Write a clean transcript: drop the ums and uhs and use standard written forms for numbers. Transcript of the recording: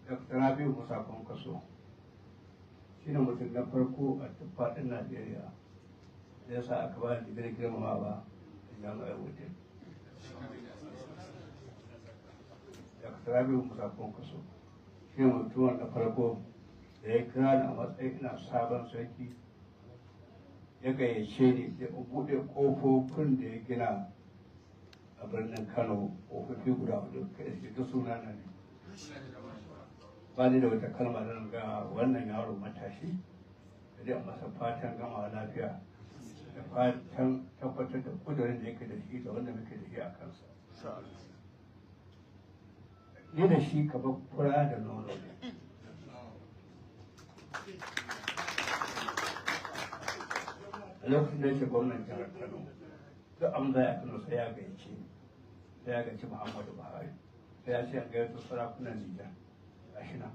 Dr. Rabiu Musa Kwankwaso shi ne mutum na farko a duk faɗin Najeriya da ya sa aka ba da digirin girmamawa a jami'ar Wudil. Dr. Rabiu Musa Kwankwaso shi ne mutum na farko da ya kira ni a matsayin ina sabon sarki, ya gayyace ni da in buɗe ƙofofin da ya gina a birnin Kano, ƙofofi guda hudu, kai shi duk suna na ne. Ba ni da wata kalma da ga wannan yaro matashi da dai masa fatan gama lafiya da fatan tabbatar da kudurin da yake da shi da wanda muke da shi a kansa. Ni da shi kamar fura da nono ne. A lokacin da yake gwamnan jihar Kano, duk abin da ya Kano sai ya gayyace sai ya gayyaci Muhammadu Buhari, sai ya ce an gayyato sarakunan Nijar. Gashi nan.